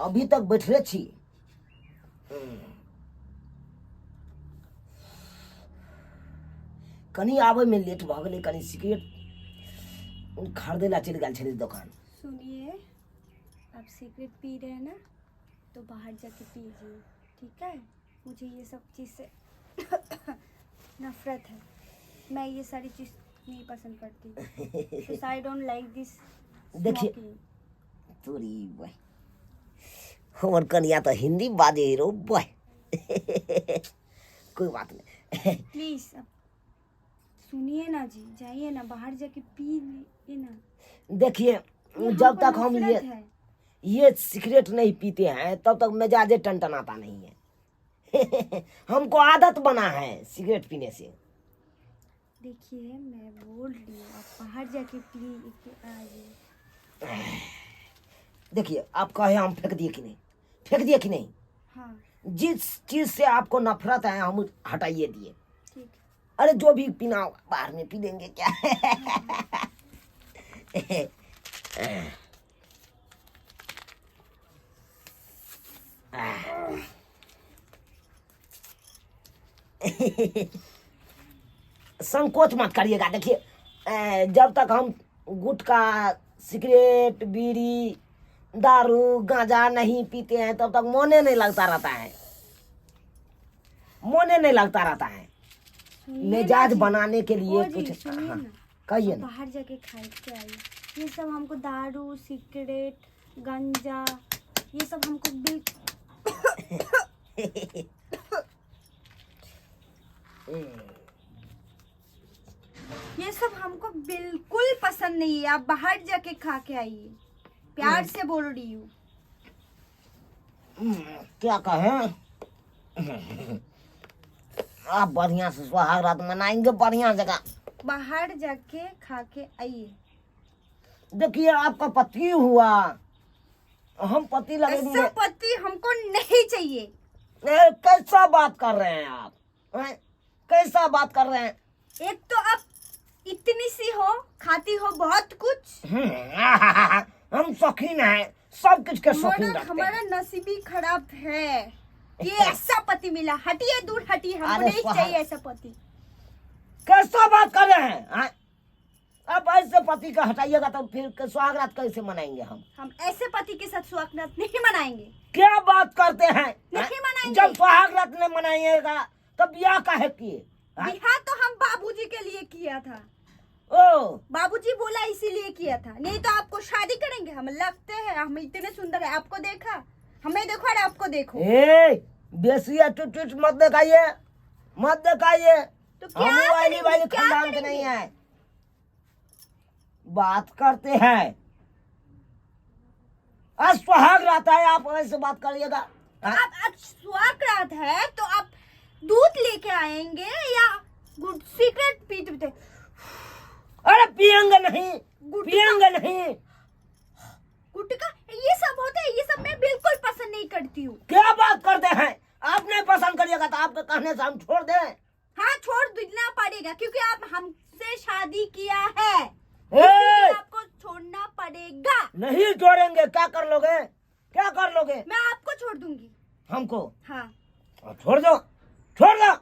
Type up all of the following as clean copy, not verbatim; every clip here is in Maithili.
अभी तक बैठले छी। कनि आबैमे लेट भऽ गेलै, कनि सिगरेट खरीदै लए चलि गेल छलै दोकान। सुनिए, आप सिगरेट पी रहे हैं ना, तो बाहर जाके पीजिए, ठीक है? मुझे ये सब चीज़ से नफरत है, मैं ये सारी चीज़ नहीं पसंद करती। I don't like this. देखिए तोरी बह, हमर कनिया तऽ हिंदी बाजे रो बह। कोई बात नहीं। प्लीज अब सुनिए ना जी, जाइए ना बाहर जाके पी लीजिए ना। देखिए, ये जब हमको तक हम नफरत है। ये सिगरेट नहीं पीते हैं तब तक मिजाजे टनटनाता नहीं है। हमको आदत बना है सिगरेट पीने से। देखिए, मैं बोल रही हूँ, आप बाहर जाके पी के आइए। देखिए, आप कहे हम फेंक दिए कि नहीं, फेंक दिए कि नहीं? हाँ। जिस चीज से आपको नफरत है हम हटाइए दिए। ठीक। अरे जो भी पीना होगा बाहर में पी लेंगे क्या। संकोच मत करिएगा। देखिए, जब तक हम गुटखा, सिगरेट, बीड़ी, दारू, गांजा नहीं पीते हैं तब तक मोने नहीं लगता रहता है, मोने नहीं लगता रहता है। सुनिए ना मिजाज जी। बनाने के लिए ओ जी, कुछ सुनिए हाँ, ना। कहिए ना। बाहर जाके खाए के आइए। ये सब हमको दारू, सिगरेट, गंजा, ये सब हमको बिल ये सब हमको बिल्कुल पसंद नहीं है। आप बाहर जाके खा के आइए, प्यार से बोल रही हूँ। क्या कहें, आप बढ़िया से सुहाग रात मनाएंगे बढ़िया जगह। बाहर जाके खा के आइए। देखिए, आपका पति हुआ, हम पति लगेंगे। ऐसा पति हमको नहीं चाहिए। ए, कैसा बात कर रहे हैं आप, हैं? कैसा बात कर रहे हैं? एक तो आप इतनी सी हो, खाती हो बहुत कुछ। हम शौकीन हैं, सब कुछ के शौकीन हमारा रखते हैं। हमारा नसीब ही खराब है, ये ऐसा पति मिला। हटिए दूर हटिए, हमको अरे नहीं सुहाग। चाहिए ऐसा पति। कैसा बात कर रहे हैं, हाँ? अब ऐसे पति का हटाइएगा तो फिर सुहाग रात कैसे मनाएंगे हम? हम ऐसे पति के साथ सुहाग रात नहीं मनाएंगे। क्या बात करते हैं, नहीं मनाएंगे। जब सुहाग रात नहीं मनाइएगा तो ब्याह काहे किए, हाँ? ब्याह तो हम बाबूजी के लिए किया था। ओ बाबूजी बोला इसीलिए किया था, नहीं तो आपको शादी करेंगे हम। लगते हैं हम इतने सुंदर है, आपको देखा, हमें देखो और आपको देखो। ए बेसी एटीट्यूड मत दिखाइए, मत दिखाइए। तो क्या हम वाली करेंगे? वाली क्या खानदान के करेंगे? नहीं है, बात करते हैं। आज सुहाग रात है, आप ऐसे बात करिएगा, हाँ? आप आज सुहाग रात है तो आप दूध लेके आएंगे या गुड सिगरेट पीते पीते? अरे पियेंगे नहीं, गुटखा। पियेंगे नहीं। गुटखा ये सब होता है, ये सब मैं बिल्कुल पसंद नहीं करती हूँ। क्या बात करते हैं, आप नहीं पसंद करिएगा तो आपके कहने से हम छोड़ दें? हाँ छोड़ देना पड़ेगा, क्योंकि आप हमसे शादी किया है, ए! इसीलिए आपको छोड़ना पड़ेगा। नहीं छोड़ेंगे, क्या कर लोगे, क्या कर लोगे? मैं आपको छोड़ दूंगी। हमको? हाँ। और छोड़ दो, छोड़ दो,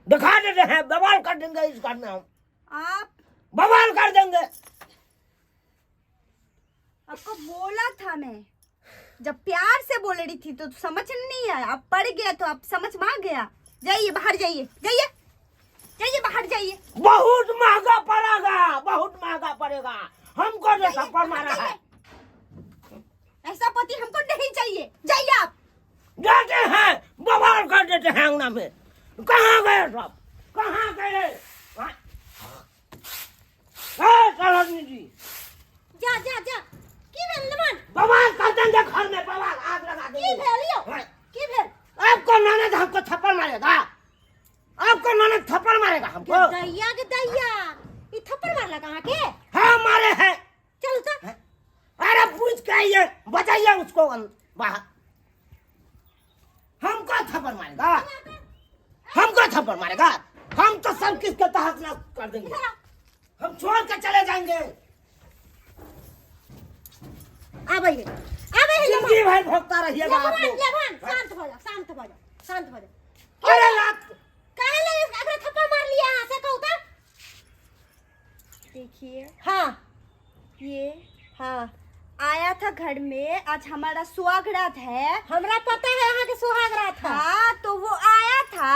दिखा देते हैं, बवाल कर देंगे इस घर में हम। आप बवाल कर देंगे। आपको बोला था मैं, जब प्यार से बोल रही थी तो समझ नहीं आया। आप पड़ गया तो आप समझ में आ गया। जाइए बाहर, जाइए, जाइए, जाइए बाहर जाइए। बहुत महंगा पड़ेगा, बहुत महंगा पड़ेगा हमको जो जाइए, थप्पड़ मारा है। जाइए। ऐसा पति हमको नहीं चाहिए, जाइए आप। जाते हैं, बवाल कर देते हैं अंगना में। कहाँ गए सब, कहाँ गए? हाँ? ए, सरोजनी जी। जा, जा, जा। की भेल नमन? बवाल कर देंगे घर में, बवाल, आग लगा देंगे। की भेल यो? हाँ। की भेल? आपको ननद हमको थप्पड़ मारेगा, आपको ननद थप्पड़ मारेगा हमको। दैया के दैया, ये थप्पड़ मारला कहाँ के? हाँ मारे हैं। चल तो। हाँ? अरे पूछ के आइए, बचाइए उसको बाहर। हमको थप्पड़ मारेगा, हमको थप्पड़ मारेगा। हम तो सब किसके तहस नहस कर देंगे, हम छोड़ के चले जाएंगे। आबे, आबे मारे है जिंदगी भर भोगता रहिएगा आप लेभन लोग। लेभन, शांत हो जाओ, शांत हो जाओ, शांत हो जाओ। अरे लात काहे ले एकरा थप्पड़ मार लिया अहाँ से कहू त? देखिए, हाँ ये हाँ आया था घर में, आज हमारा सुहागरात है। हमरा पता है अहाँ के सुहाग रात है। हाँ, तो वो आया था,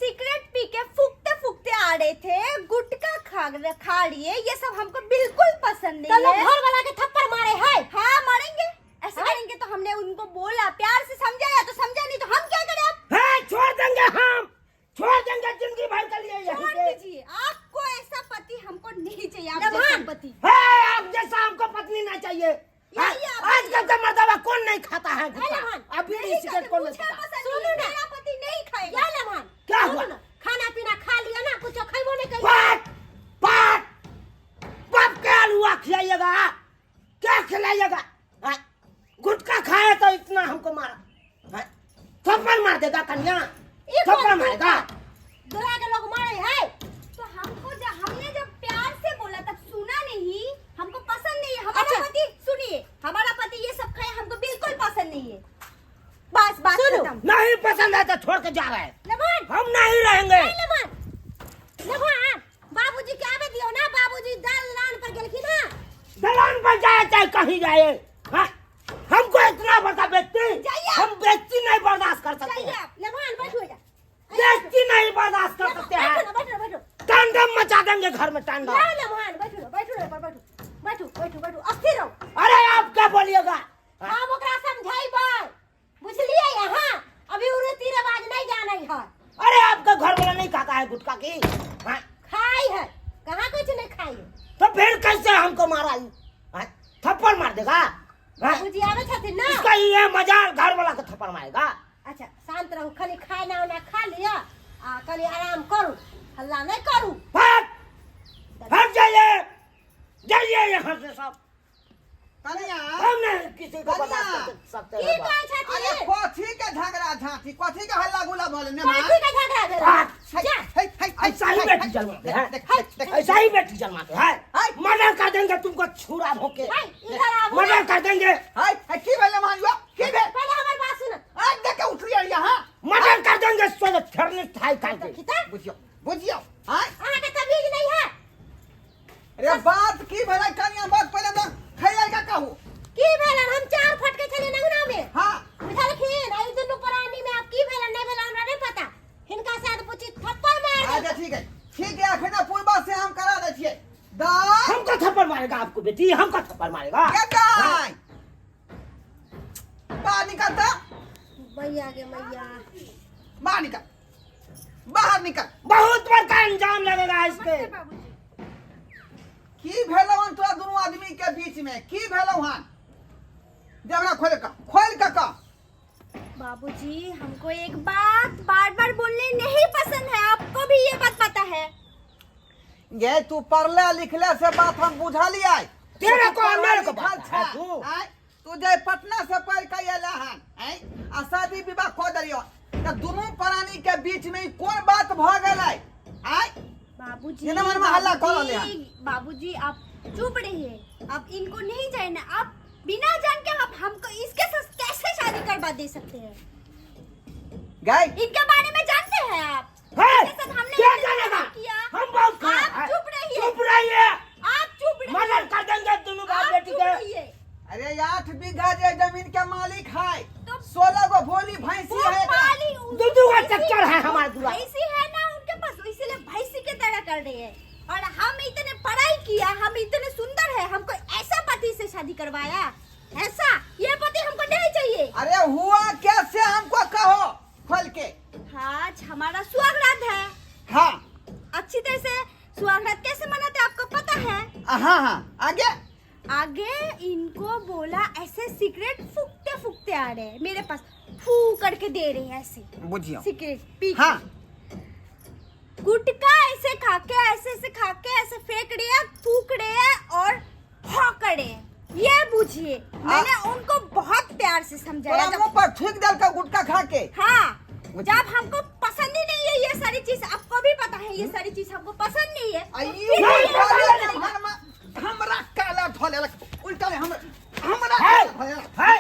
सिगरेट पी के फूकते फूकते आ रहे थे, गुटखा खा खा लिए, ये सब हमको बिल्कुल पसंद तो नहीं लोग है। घर वाला के थप्पड़ मारे है। हाँ मारेंगे, ऐसे हाँ? करेंगे। तो हमने उनको बोला, प्यार से समझाया तो समझा नहीं, तो हम क्या करें अब? हाँ, छोड़ देंगे हम, छोड़ देंगे जिंदगी भर के लिए यहीं छोड़ पे। दीजिए, आपको ऐसा पति हमको नहीं चाहिए, आप लम्हा। जैसा पति। हाँ, आप जैसा हमको पत्नी ना चाहिए। हाँ, यही आप- आजकल का मर्दवा कौन नहीं खाता है गुटखा? लम्हा। अब बीड़ी नहीं सिगरेट खाते, कौन नहीं मुझे पीता? पसंद सुनो नहीं, ना। मेरा पति नहीं खाएगा। या लम्हा, क्या सुनो हुआ? ना, खाना पीना खा लिया ना, कुछ खैबो नहीं कइल। पाट पाट बाप के आलूआ खिलाइएगा, क्या खिलाइएगा? हाँ, गुटखा खाए तो इतना हमको मारा। हाँ, थप्पड़ मार देगा कन्या, ई थप्पड़ कौन मारेगा। दुरा के लोग मारे है। तो हमको जब हमने जब प्यार से बोला तब सुना नहीं, हमको पसंद नहीं है हमारा अच्छा। पति। सुनिए, हमारा पति ये सब खाए हमको बिल्कुल पसंद नहीं है। बस बात सुनो। खत्म। नहीं पसंद है तो छोड़ के जा रहे हैं, लम्हा, हम नहीं रहेंगे। लम्हा, लम्हा, बाबूजी के आबे दियो ना, बाबूजी दाल लान पर गेलखिन ना। दलान पर जाए चाहे कहीं जाए, हाँ, हमको इतना बड़ा व्यक्ति, जाइए आप। हम बेइज्जती नहीं बर्दाश्त कर सकते जाइए हैं। आप। लम्हा, बैठो जा। बेइज्जती नहीं बर्दाश्त कर सकते हैं। बैठो ना, बैठो ना, बैठो। तांडव मचा देंगे घर में, तांडव। ना लम्हा, बैठो ना, बैठो ना, पर बैठो, बैठो, बैठो, बैठो, अस्थिर रहो। अरे आप क्या बोलिएगा? हम ओकरा समझाइबै, बुझलियै अहाँ? अभी उ रीति रिवाज नहीं जानै है। अरे आपका घर वाला नहीं खाता है गुटखा की? हाँ? खाई है, कहाँ कुछ नहीं खाई है। तो फिर कैसे हमको मारा? हाँ? थप्पड़ मार देगा? हाँ? बाबूजी आबै छथिन ना। इसका ये मजाल घर वाला को थप्पड़ मारेगा। अच्छा शांत रहू, खाली खाना उना खा लिअ आ कनी आराम करू, हल्ला नहीं करू। हट हट जाइए, जाइए यहाँ से सब। कनिया, हम नहीं किसी को कनिया। बर्दाश्त कर सकते की हैं बाप। कहै छथिन? अरे कथी के झगड़ा झांटी, कथी के हल्ला गुल्ला भले ने मां? कथी के झगड़ा भेल? हट। जा। हे, हे, हे, ऐसा ही हे, बेटी हे, जन्माते हैं। देख, देख, देख, ऐसा ही बेटी जन्माते हैं। हाय। मर्डर कर देंगे तुमको छुरा भोंके, हाय, इधर आबू ना। मर्डर कर देंगे। हाय, हाय, की भेल मान यो? की भेल? पहिले हमर बात सुन। आज देख के उठली है यहाँ। मर्डर कर देंगे सोचे छरने थाई खाई के। देखी त बुझियो, बुझियो। हाय। अहाँ के तमीज नहीं है। अरे बात की भेलै कनिया, बात पहिले हमरा खैल का कहू। की भेलन? हम चार फटके छलियै अंगना में। हाँ। बुझलखिन? एहि दुनू प्राणी में आब की भेलन नहीं भेलन हमरा नहीं पता। हिनका शायद पूछी थप्पड़ मार अच्छा देलक। ठीक है, ठीक है, अखन पूर्वा से हम करा दै छियै। दाय। हमको थप्पड़ मारेगा आपको बेटी, हमको थप्पड़ मारेगा। के दाय? बाहर निकल त। मैया गे मैया। बाहर निकल, बाहर निकल। बहुत बड़का अंजाम लगेगा इसके। नमस्ते बाबूजी। की भेलौ हन तोरा दुनू आदमी के बीच में? की भेलौ हन? दे हमरा खोल के, खोल के कह। बाबूजी हमको एक बात बार बार बोलने नहीं पसंद है, आपको भी ये बात पता है। ये तू पढ़ले लिखले से बात हम बुझलियै। तेरे तू को और मेरे को पढ़ल बात है छे, तू। आँय? तू जे पटना से पढ़ के अयले हन, आँय? आ शादी विवाह कऽ देलियौ, तऽ दुनू प्राणी के बीच में ई कोन बात भऽ गेलै? आँय? बाबूजी, ये ना मन में हल्ला कर रहले हन। बाबूजी, बाबूजी आप चुप रहिए, आप इनको नहीं जाने, आप बिना जान के आप हमको इसके साथ कैसे शादी करवा दे सकते हैं? गए इनके बारे में जानते हैं आप? है? इसके साथ हमने क्या इतने जानेगा? काम किया। हम बहुत खराब आप हैं। चुप रहिए। चुप रहिए। आप चुप रहिए। मर्डर कर देंगे दोनों बाप आप बेटी चुप के। रहिए। अरे 8 बीघा जे जमीन के मालिक है, तो 16 गो भोली भैंसी वो है एकरा। मालिक दू दू का चक्कर है हमारे दूल्हा। भैंसी है ना उनके पास, इसीलिए भैंसी की तरह कर रहे हैं। और हम इतने पढ़ाई किया, हम इतने सुंदर है, हमको ऐसा पति से शादी करवाया, ऐसा ये पति हमको नहीं चाहिए। अरे हुआ कैसे हमको कहो खोल के। आज हमारा सुहागरात है। हाँ। अच्छी तरह से सुहागरात कैसे मनाते हैं आपको पता है? हाँ हाँ, आगे आगे इनको बोला ऐसे सिगरेट फूकते फूकते आ रहे हैं मेरे पास, फू करके दे रहे हैं ऐसे बुझियो। सिगरेट पी के। हाँ। गुटखा ऐसे खा के, ऐसे ऐसे खा के ऐसे फेंक रहे हैं, थूक रहे हैं और भौंक रहे हैं। ये बुझिए, मैंने उनको बहुत प्यार से समझाया। तोरा मुंह पर थूक देल का गुटखा खा के। हाँ, बुझिए। जब हमको पसंद ही नहीं है ये सारी चीज, आपको भी पता है ये सारी चीज हमको पसंद नहीं है, तो आइयो, फिर नहीं, ये नहीं, पसंद नहीं, नहीं। हमरा काला धोले लग, उल्टा ले, हमरा है, काला धोले लग। है।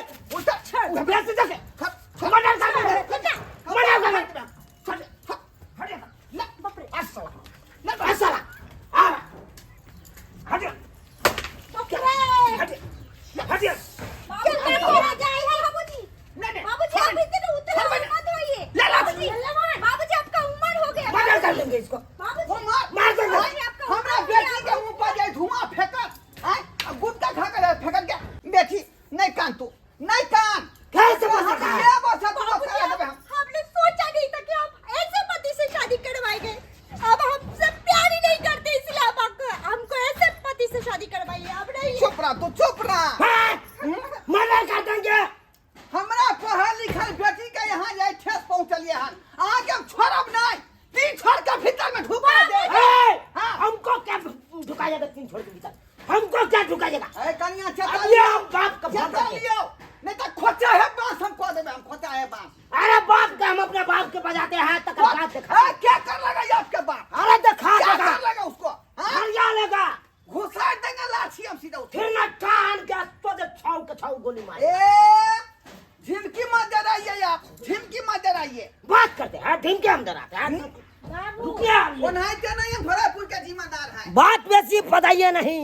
देलियै हन अहाँके हम छोड़ब नहि तीन छोड़ के भीतर में ढुका दे ए, हाँ। हमको क्या ढुकाएगा तीन छोड़ के भीतर हमको क्या ढुकाएगा ए कनिया चेता अब ये हम बाप का फोन चेता करते हैं। लियो नहीं तो खोचा है बांस हम कह देबे हम खोचा है बांस अरे बाप का हम अपने बाप के बजाते हैं तक बात दिखा ए, क्या कर लगा ये आपके बाप अरे दिखा क्या देगा कर लगा उसको हाँ? हरिया लेगा घुसा देंगे लाठी हम सीधा उसको फिर न ठान के तो दे छाऊ के छाऊ गोली मारे ए झिमकी मत डराइए आप झिमकी मत डराइए बात करते हैं ढीम के हम डराते हैं बाबू रुकिए आप लोग। ओनाहिते नहीं हम भोलापुर के जिम्मेदार हैं बात वैसी पताइए नहीं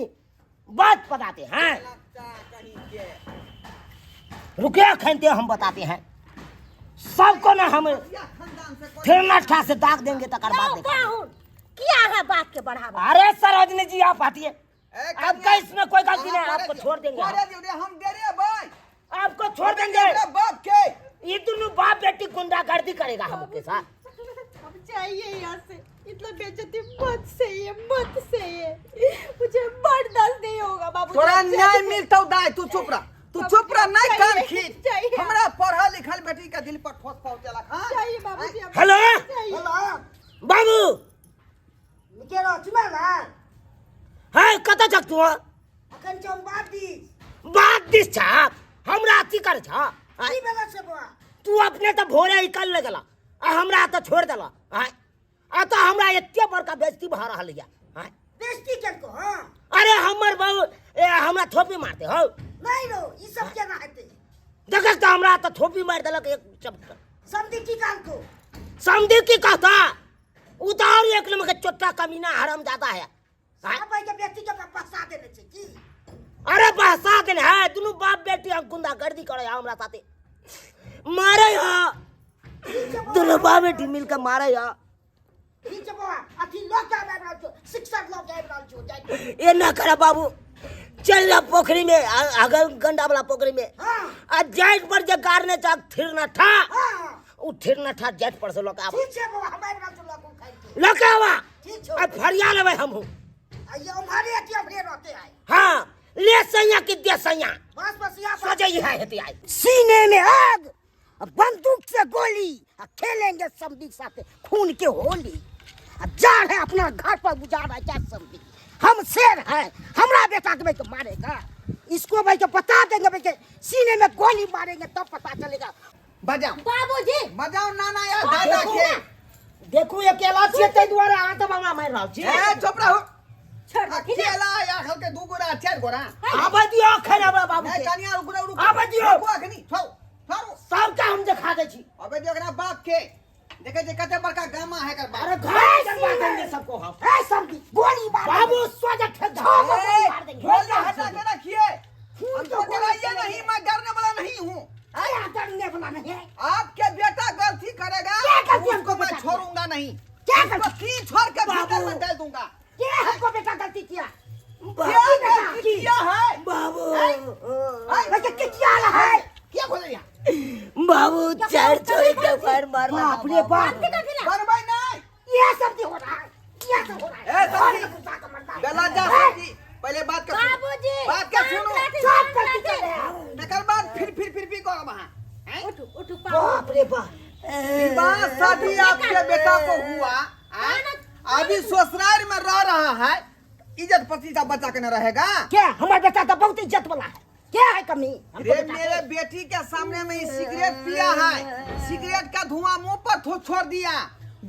बात बताते हैं लगता कहीं के रुकिए खेलते हम बताते हैं सबको ना हम या खानदान से कोई फिर नठा से दाग देंगे तकर बाद यौ देखेंगे। पाहुन किया अहाँ बात के बढ़ावा अरे सरोजनी जी आप हटिए ए, कन्या, आपका इसमें कोई गलती नहीं अहाँ आपको करे छोड़ देंगे दियौ, हम। करे दियौ रे, हम डेरे भाई आपको छोड़ देंगे अपना बाप के ये दोनों बाप बेटी गुंडागर्दी करेगा हमके साथ अब चाहिए यहाँ से इतना बेइज्जती मत सही है मत सही है मुझे बर्दाश्त नहीं होगा बाबू तोरा न्याय मिलतौ दाय तू चुप रह तू चुप रह नहीं चाहिए, कान खींच चाहिए। हमरा पढ़ल लिखल बेटी के दिल पर ठोस पहुंचेलक हां चाहिए बाबूजी अब हेलो चाहिए बाबू के रहो चुना ना है कतऽ छक तू अखन चम बात दिस बात दिस छा हमरा अथी कर छा आँय? की भेल से बौआ तू अपने तऽ भोरे निकल ले गेला आ हमरा तऽ छोड़ देला आँय? आ तऽ हमरा एते बड़का बेइज्जती भऽ रहल यऽ आँय? बेइज्जती केलको हां अरे हमर बाबू ए हमरा थोपी मारते हौ नहीं रो ई सब केना हेतै देखस तऽ हमरा तऽ थोपी मारि देलक एक चप्पल समझी की कहलको समझी की कहता उतार एक नंबर के चोट्टा कमीना हराम ज्यादा है आँय? सब के बेटी के बसा देने छै की अरे बहसा देने है दुनू बाप बेटी हम गुंडागर्दी करे है हमरा साथे मारे है दुनू बाप बेटी मिलके मारे है ठीक छै बौआ अथी लऽ के आबि रहल छौ शिक्षक लऽ के आबि रहल छौ जाइ ये ना करे बाबू चल ना पोखरी में अगल गंडा वाला पोखरी में हाँ आ जाट पर जे गारने चाक थिर ना ठा हाँ उ थिर ना ठा जाट पर से लके आवा ठीक छै बौआ हम आबि रहल छौ लऽ के उखाड़ि के लके आवा ठीक छौ आ फरिया लेबै हमहू आ ये उम्हरे अथी हमरे रहते आइ हाँ ले सैया कि दे सैया बस बस यहाँ पर सोचे है हेती आई सीने में आग बंदूक से गोली आ खेलेंगे समधी साथे खून के होली आ जा है अपना घर पर गुजार है क्या समधी हम शेर है हमरा बेटा के भाई के मारेगा इसको भाई के बता देंगे भाई के सीने में गोली मारेंगे तब पता चलेगा बजाओ बाबूजी बजाओ नाना या दादा के देखू अकेला छियै ताहि दुआरे अहाँ तऽ हमरा मारि रहल छी ए चुप रहो छोड़ दथिन अकेला या हल्के दू गोरा चार गोरा आबै दियौ अखन हमरा बाबू नहीं के कनिया रुक रुक आबै दियौ। रुकू अखनी छोड़ो छोड़ो सबके हम देखा दै छी अबे दियौ एकरा बाप के देखे जे कते बड़का गामा है एकर बाप अरे घर करवा देंगे सबको हम ए समधी गोली मार बाबू सोजा ठेक दो ए, मार देंगे गोली हटा के रखिए खून हमको तो गोली डराइए नहीं मैं डरने वाला नहीं हूँ क्या डरने वाला नहीं है आपके बेटा गलती करेगा क्या गलती हमको उसको मैं बता दिया? छोड़ूंगा नहीं क्या उसको गलती? तीन छोड़ के भीतर बाबू। में डाल दूंगा क्या हमको बेटा गलती किया क्या गलती किया है बाबू वैसे किया है क्या खोल लिया बाबू चार छोड़ी के फायर मारना बाप रे बाप करबै नहीं ये सब हो रहा है ये सब हो रहा है ए, समझी। और गुस्सा का मरता है। गला जा समझी पहले बात का सुनो बाबूजी बात का सुनो सब गलती कर रहे हैं तकर बाद फिर फिर फिर भी करब अहाँ हैं? उठू उठू बाबू बाप रे बाप विवाह शादी आपके बेटा को हुआ हैं? अभी ससुराल में रह रहा है इज्जत प्रतिष्ठा बचा के न रहेगा क्या हमारा बेटा तो बहुत इज्जत वाला है क्या है कमी हमको रे बेटा मेरे बेटी के सामने में ये सिगरेट पिया है सिगरेट का धुआं मुंह पर छोड़ दिया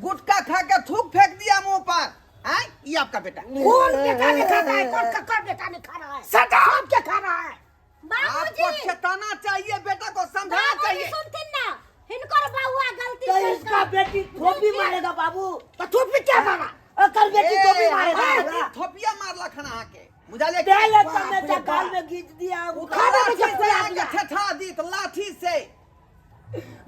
गुटखा खा के थूक फेंक दिया मुंह पर हैं? ये आपका बेटा कौन बेटा नहीं खाता है कौन कक्कड़ बेटा नहीं खा रहा है सब क्या खा रहा है बाबूजी आपको चेताना चाहिए बेटा को समझाना बाबूजी चाहिए सुनथिन ना हिनकर बउआ गलती तो करिकऽ- इसका बेटी थोपी मारेगा बाबू तो थूक भी क्या मारा अकर बेटी ए, थोपी मारेगा हाथी थोपिया मारला खाना आके बुझा ले पहले बाप तो मैं रे गाल बाप। में घींच दिया वो खाना लाठी में जब से पिला आके दिया। ठेठा दी तो लाठी से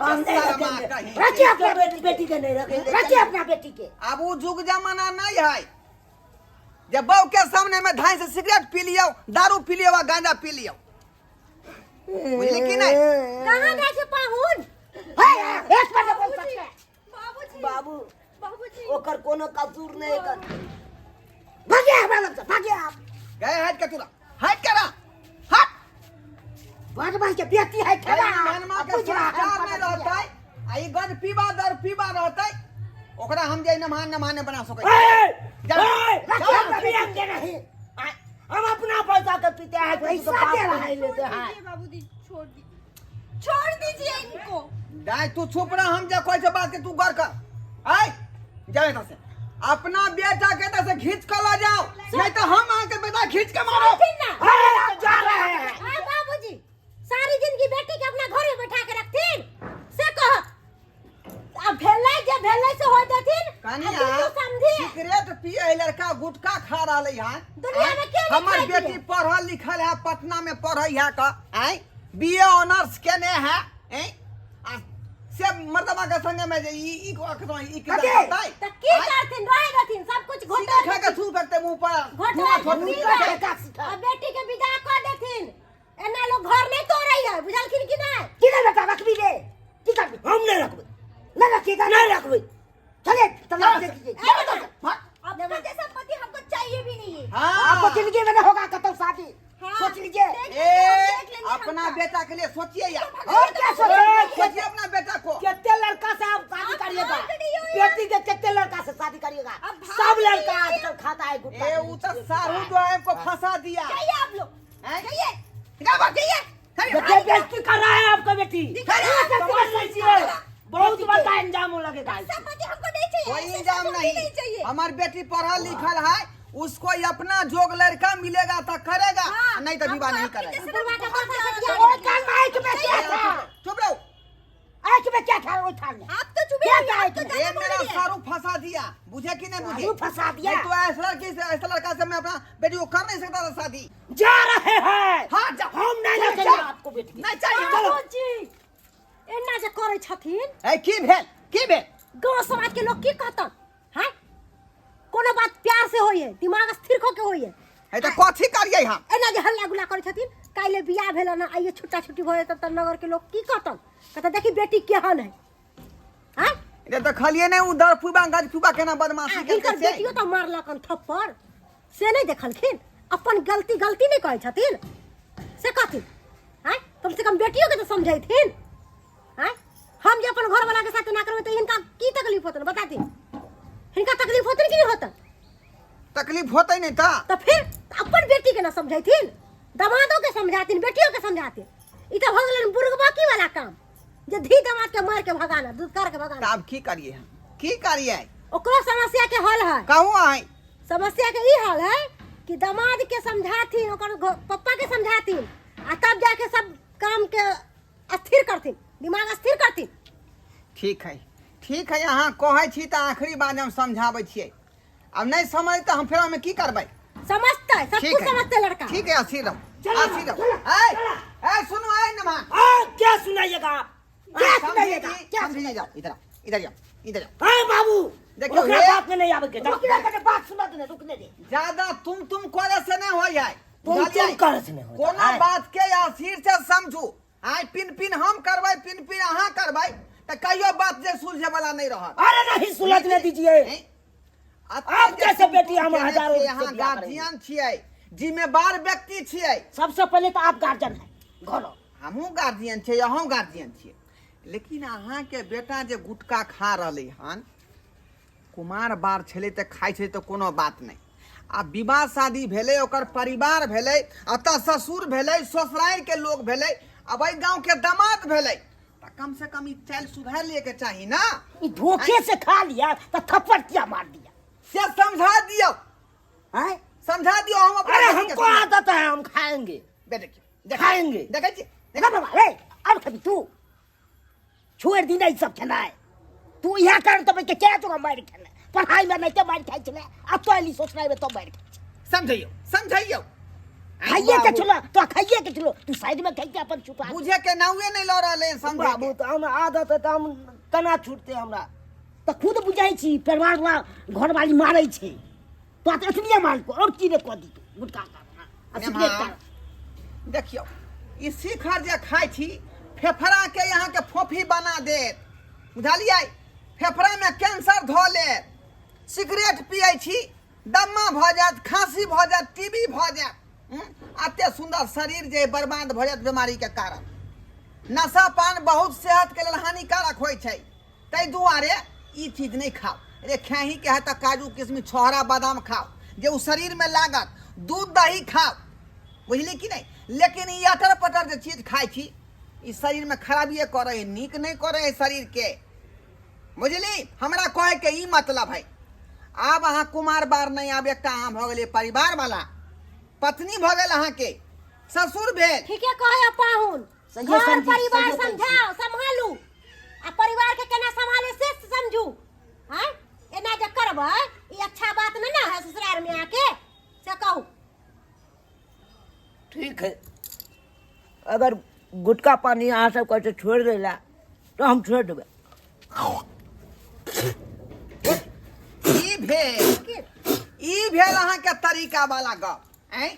हम नहीं शर्मा रखेंगे। कहीं। रखिए अपना बेटी बेटी के नहीं रखेंगे रखिए अपना बेटी के अब वो जुग जमाना नहीं है जब बहू के सामने में धाई से सिगरेट पी लियो दारू पी लियो आ गांजा पी लियो बुझली कि नहीं कहाँ जाइ छै पाहुन है, है, एक बार बोल सकते हैं। बाबूजी बाबू बाबूजी ओकर कोनो कसूर नहीं कर भागिए हमरा लग से भागिए आप गए हट के तोरा हट करा हट बदमाश के बेटी है खेला मनमा के बुझ रहा है संस्कार नहीं रहता है आ ई गंज पीबा दर पीबा रहतै ओकरा हम जे नमहान नमहान बना सकै ए, जा, ए, जा। हम पियेंगे नहीं। हम अपना पैसा के पीते हैं, किसी के पैसा बाप दे के रहा है। नहीं लेते छोड़ हैं। दीजिए बाबूजी, छोड़ दीजिए, छोड़ दीजिए इनको। दाय तू चुप रह, हम जे कहै छै बात के तू गौर कर। आय जाओ एतऽ से, अपना बेटा के एतऽ से घीच के लऽ जाओ, नहीं तो हम अहाँ के बेटा घीच के मारब। सुनथिन ना। अरे हम जा रहे हैं। हाँ बाबूजी, सारी जिंदगी बेटी के अपना घर में बैठा के रखथिन से कह, अब भेलै जे भेलै से हो देथिन। आ कनिया दुनू समझी सिगरेट पिए है लड़का, गुटखा खा रहलै हन। दुनिया में के नहीं हमर खाइ बेटी छै? पढ़ल लिखल है, पटना में पढ़ै है का आय बीए ऑनर्स केने है ऐ आ से मर्दबा के संगे में जे ई ई को के ई के कथी? करतै त की करथिन, रहे देथिन सब कुछ सीधा घोटे खा के थू करते मुंह पर घोटे धुआं छोड़ देथिन। आ बेटी के विदा कर देथिन, एना लोग घर नहीं तोड़ै है, बुझलखिन कि नहीं? की नहीं बेटा रखबी रे, की करबी? हम नहीं रखबै। नहीं रखिएगा? नहीं रखबै। चले तलाक दे दीजिए। ए बेटा, आपका जैसा पति हमको चाहिए भी नहीं है। हाँ। आपको जिंदगी में नहीं होगा कतौ शादी। हाँ। सोच लीजिए। देख ए लेंगे हम, देख लेंगे अपना हमका। बेटा के लिए सोचिए यार। और क्या सोचिए? सोचिए अपना बेटा को। कितने लड़का से आप शादी आप करिएगा? भाग रही हो यार। बेटी के कितने लड़का से शादी करिएगा? आप भाग सब रही लड़का हो। आजकल खाता है गुटखा। ए उ त सारू जो है को फंसा दिया। जाइए आप लोग, हैं? जाइए। निकाल बाहर, जाइए। देखिए बेइज्जती कर रहा है आपका बेटी। समझ लीजिए, बहुत बड़ा अंजाम हो लगेगा। ऐसा पति हमको नहीं चाहिए, कोई ऐसे इंजाम ससुर भी नहीं, नहीं चाहिए। हमार बेटी पढ़ल लिखल है, उसको अपना जोग लड़का मिलेगा तो करेगा, हाँ, नहीं तो विवाह हमको नहीं आपके करेगा। जैसे बुढ़वा के बहुत माथा ज्यादा से ओ कान माइक में क्या था? चुप रहो। आंख में क्या था वो थाल में? आप तो चुप क्या रहिए, था आप तो इसमें? ज्यादा ये बोल मेरा रही है। सारू फंसा दिया, बुझे कि नहीं बुझे? सारू फंसा दिया। नहीं तो ऐसा लड़की से, ऐसा लड़का से मैं अपना बेटी को कर नहीं सकता था शादी। जा रहे हैं। हाँ, जाओ। हम नहीं जाओ, रखेंगे जाओ। आपको बेटी। नहीं चाहिए। चलो। बाबूजी एना जे करै छथिन। ए की भेल, की भेल? गांव समाज के लोग की कहतन? हैं, कोनो बात प्यार से होइए, दिमाग स्थिर हो के होइए। ए तो कथी करिए हम? एना जे हल्ला गुल्ला करै छथिन, काल्हि बियाह भेल ना, आइए छुट्टा छुट्टी भऽ जेतन तऽ नगर के लोग की कहतन? कहतन देखी बेटी केहन है। हैं? रे तो खलिए नहीं उधर फूबा गज फूबा केना बदमाशी आ हिनकर करते से। बेटियो तऽ मारलकन थप्पड़, से नहि देखलखिन? अपन गलती गलती नहि कहै छथिन से कहथिन? हैं, कम से कम बेटियो के तऽ समझैथिन। हैं, हम जे अपन घरवाला के साथ एना करबै तऽ हिनका की तकलीफ होतन बताथिन? हिनका तकलीफ होतन कि नहि होतन? तकलीफ होते नहीं था। तऽ फिर अपन बेटी के ना समझैथिन, दमादो के समझाथिन, बेटियो के समझाथिन। ई तऽ भऽ गेलनि बुर्गबाकी वाला काम, जे धी दमाद के मार के भगाना, दुत्कार के भगाना। आब की करिए हम, की करिए? ओकरो समस्या के हल है। कहूँ आए समस्या के ई हल है कि दमाद के समझाथिन, ओकर पप्पा के समझाथिन, आ तब जाके सब काम के स्थिर करथिन, दिमाग स्थिर करथिन। ठीक है, ठीक है, अहाँ कहै छी तऽ आखिरी बार हम समझाबै छियै, अब नहीं समझ तऽ हम फेर हमें की करबै? समझते सब ठीक कुछ है, समझते लड़का। ठीक है, अस्थिर रहो, चलो, अस्थिर रहो। चलो, ए चलो। ए सुनो, ए नमा। आ, क्या सुनाइएगा आप? क्या समझी सुनाइएगा? जी, क्या समझी जाओ, इधर आओ, इधर जाओ, इधर जाओ। हाँ बाबू, देखियो, ओकरा ये- बात में नहीं आवे के। रुकने दे, बात सुना दे, रुकने दे। ज्यादा तुम तुम करे से नहीं होय है। तुम बुझलियै? तुम करे से नहीं होय। कोनो है। बात के आखिर से समझू। आइ पिन पिन हम करबै, पिन पिन अहाँ करबै, तऽ कहियो बात जे सुलझे वाला नहीं रहत। अरे नहीं सुलझने दीजिए। हैं? आप कैसे तुम बेटी हम केने हजारों छियै, से अहाँ बियाह करेंगे। गार्जियन छियै, जिम्मेवार व्यक्ति छियै। सबसे पहले तो आप गार्जियन है घरो। हमहूँ गार्जियन छियै, अहूँ गार्जियन छियै, लेकिन अहाँके बेटा जे गुटखा खा रहलै हन, कुमार बार छलै तऽ खाइ छै तऽ कोनो बात नहि, आ विवाह शादी भेलै, ओकर परिवार भेलै, एतऽ ससुर भेलै, ससुरारिके लोक भेलै, अब एहि गाँवके दामाद भेलै, तऽ कम से कम ई चालि सुधारि लियऽके चाही ना। ई धोखे से खा लिया तो थप्पड़ क्या मार दिया? से समझा दियौ। हैं? समझा दियौ हम अपना अरे बेटीके हमको समझा- आदत है, हम खाएंगे। बे देखियौ, देखियौ, खाएंगे। देखै छियै, ना बाबा रे, अब खबी तू छोड़ दी नहीं सब खेनाइ। तू यहाँ कारण तो के क्या तो मार खेनाइ, पढ़ाई में नहीं तो मार खाइ छलै, अब तो अली सोचनाइ में तो मार खाइ छै। समझैयौ, समझैयौ। खाइए के छलो तो, खाइए के छलो तू साइड में खाइ के अपन छुपा। बुझे के नाउए नहीं लऽ रहलै हन, समझे बाबू के। तो हम आदत है तो हम केना छूटते हमरा? तऽ खुद बुझै छी परिवार वाला घरवाली मारै छै तो तऽ एतनिए मारलको और की ने कऽ दी तू गुटखा का आ सिगरेट का। देखियौ, ई शिखर जे खाइ छी फेफड़ा के यहाँ के फोफी बना देत, बुझलियै? फेफड़ा में कैंसर धऽ लेत। सिगरेट पियै छी, दम्मा भऽ जायत, खांसी भऽ जायत, टीबी भऽ जायत। एते सुन्दर शरीर जे बर्बाद भऽ जायत बीमारी के कारण। नशा पान बहुत सेहत के लेल हानिकारक होइ छै, ताहि दुआरे ई चीज नहि खाउ। रे खेही के है तऽ काजू किशमिश छोहरा बादाम खाउ जे ओ शरीरमे लागत, दूध दही खाउ, बुझली कि नहि? लेकिन ई अटर पटर जे चीज खाइ छी ई शरीरमे खराबिए करै है, नीक नहि करै है शरीरके, बुझली? हमरा कहैके ई मतलब है। आब अहाँ कुमार बार नहि, आब एकटा अहाँ भऽ गेलियै परिवारवला, पत्नी भऽ गेल अहाँके, ससुर भेल। ठीके कहै पाहुन, सहिए घर समझी, परिवार सहिए कहै छी। समझाओ सम्हालू, आ परिवार के केना सम्हाले से समझू। आँय एना जे करबै ई अच्छा बात नहि ने है ससुराल में आके, से कहू। ठीक है, अगर गुटखा पानी अहाँ सब कहै छै छोड़ि दै लए तऽ हम छोड़ि देबै। ई भेल, ई भेल अहाँके तरीका वाला गप। आँय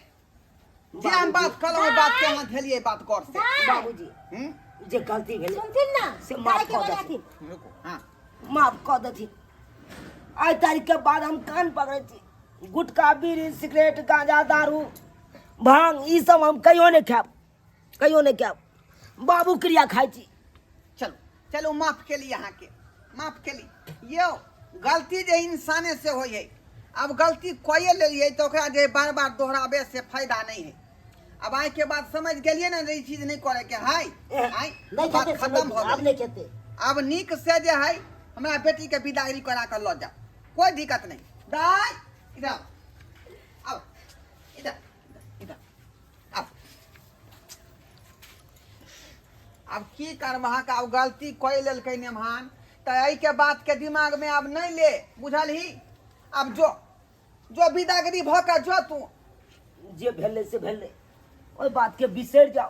जे हम बात कहलहुँ ओहि बात के अहाँ धेलियै बात गौर से। बाबूजी हम्म? जे गलती भेलै सुनथिन ना से माफ दाइ के कऽ बजाथिन। रुकू, हाँ माफ कऽ देथिन। आइ तारीख के बाद हम कान पकड़ै छी, गुटखा बीड़ी सिगरेट गांजा दारू भांग ई सब हम कहियो नहि खायब, कहियो नहि खायब। बाबू क्रिया खाइ छी। चलू चलू, माफ केली अहाँके, माफ केली। यौ गलती जे इंसाने से होइ है, अब गलती कए लेलियै तऽ ओकरा जे बार बार दोहराबे से फायदा नहीं है। अब आइ के बाद समझ गेलियै ने जे ई चीज नहीं करे के है, आइ नहीं बात खेते, खत्म भऽ आब गेलै। नहीं खेते। अब नीक से जे है हमरा बेटी के विदागरी करा के लऽ जाओ, कोई दिक्कत नहीं। दाइ इधर आओ, आओ इधर, इधर आओ। आब की करबहक, आब गलती कऽ लेलकै नेमहान तऽ एहिके बातके दिमागमे आब नहि ले, बुझलही? आब जो जो विदागरी भऽ कऽ जो तू। जे भेलै से भेलै, ओहि बातके बिसरि जाउ।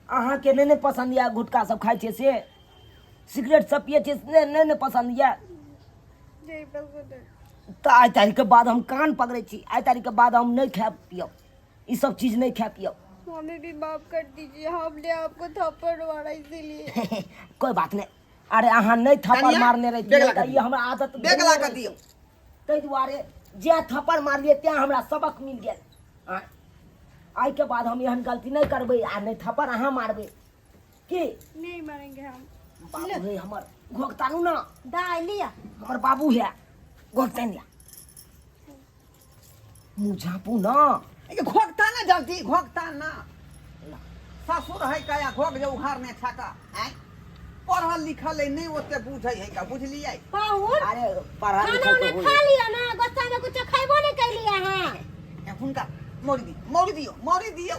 अहाँके नहि ने पसन्द यऽ गुटखा सब खाइ छियै से, सिगरेट सब पियै छियै से नहि ने पसन्द यऽ? नहीं पसंद है। तऽ आइ तारीखके बाद हम कान पकड़ै छी, आइ तारीखके बाद हम नहि खायब पियब, ई सब चीज नहीं खा पियब। हमें भी माफ कर दीजिए, हमने आपको थप्पड़ मारा इसीलिए। कोई बात नहीं। अरे अहाँ नहीं थप्पड़ कनिया, मारने रही बेग ला के तऽ ई दियौ। हमरा आदत बेग ला के दियौ। ताहि दुआरे जे थप्पड़ मारलियै तें हमरा सबक मिल गेल। आँय, आइके बाद हम एहन गलती नहीं करबै आ नहि थप्पड़ अहाँ मारबै। की नहीं मारेंगे हम। बाबू है हमर, घोघतानू ना। दाइ लिअ। हमर बाबू है, घोघतैन लिअ। मुँह झाँपू ना। ए, घोघता ना जल्दी, घोघता ना। ससुर है कया घोघ जे उघार ने छका, आँय? पढ़ल लिखल है नहीं ओते बुझै है का, बुझलियै? पाहुन, अरे पढ़ल खाना लिखल उना तो खा होई। लिअ ना, गुस्सा में कुछ खैबो नहीं कैलियै अहाँ। ए, हुनका मौरी दियौ, मौरी दियौ, मौरी दियौ।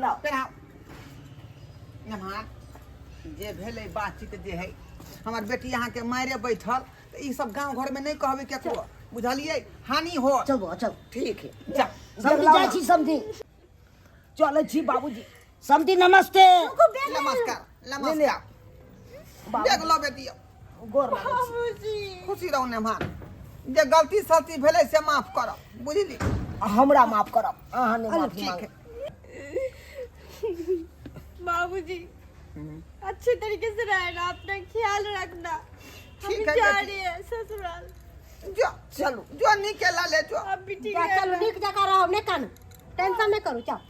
लाउ। पेनाउ। नमहर जे भेलै बातचीत जे है, हमर बेटी अहाँके मारे बैठल तऽ ई सब गाँव घरमे नहि कहबै केकरो, बुझलियै? हानि हो। चल बौआ चल। ठीक है। जा। समधी जाइ छी, समधी चलै छी बाबूजी। समधी नमस्ते। नमस्कार, नमस्कार। बैग लऽ बेटी। गोर लागै छी। खुशी रहू नमहर, जे गलती सलती भेलै से माफ करब, बुझली? हमरा माफ करब, अहाँ नहि माफी ठीक मांगब। है। बाबूजी अच्छे तरीके से रहना, अपना ख्याल रखना। हम ठीक है जा बेटी। रहे हैं ससुराल। जो चलू। जो नीके ला ले जो। आप भी ठीक जा, चलू रहना। नीक जकाँ रहब, नहि कानू, टेंशन नहि करू, चल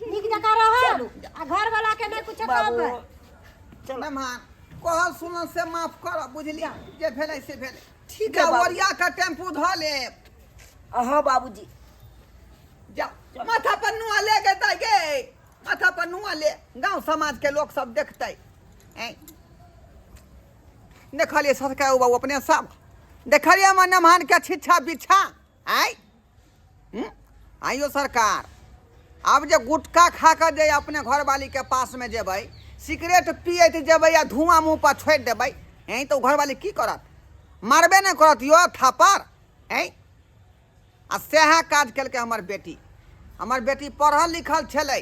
नीक जकाँ रहब आ घर वाला के नहि कुछ कहबै। नमहर कहल सुनल से माफ करब, बुझलियै? जे भेलै से भेलै। ठीक जा, है बाबू। ओरिया के टेम्पू धऽ लेब। अहाँ बाबूजी जा, माथा पर नुआ ले गे दाइ गे, माथा पर नुआ ले, गांव समाज के लोग सब देखतै। ऐं देखलियै सदका बाबू अपने सब देखलियै हमर नमहन के छिच्छा बिच्छा। आँय हम्म? आइयो सरकार, आब जे गुटखा खा कऽ जे अपने घरवाली के पास में जेबै, सिगरेट पियैत जेबै आ धुआं मुँह पर छोड़ि देबै, ऐं तऽ ओ घरवाली की करत? मारबे नहि करत यौ थापड़? ऐं आ सएह काज केलकै हमर बेटी। हमर बेटी पढ़ल लिखल छलै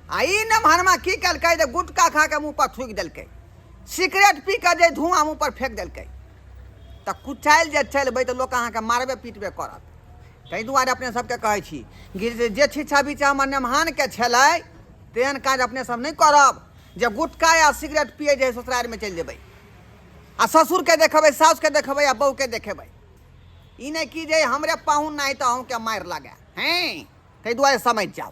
आ ई नमहरमा की केलकै जे गुटखा खा कऽ मुँह पर थूकि देलकै, सिगरेट पी कऽ जे धुआं मुँह पर फेंक देलकै। तऽ कुचालि जे चलबै तऽ लोक अहाँके मारबे पीटबे करत। ताहि दुआरे अपने सबके कहै छी कि जे छिच्छा बिच्छा हमर नमहानके छलै तेहन काज अपने सब नहि करब जे गुटखा या सिगरेट पियै जे ससुरारिमे चलि जेबै आ ससुरके देखेबै, सासुके देखेबै आ बहुके देखेबै। ई नहि कि जे हमरे पाहुन नहि तऽ अहूँके मारि लागए। हैं, ताहि दुआरे समझि जाउ।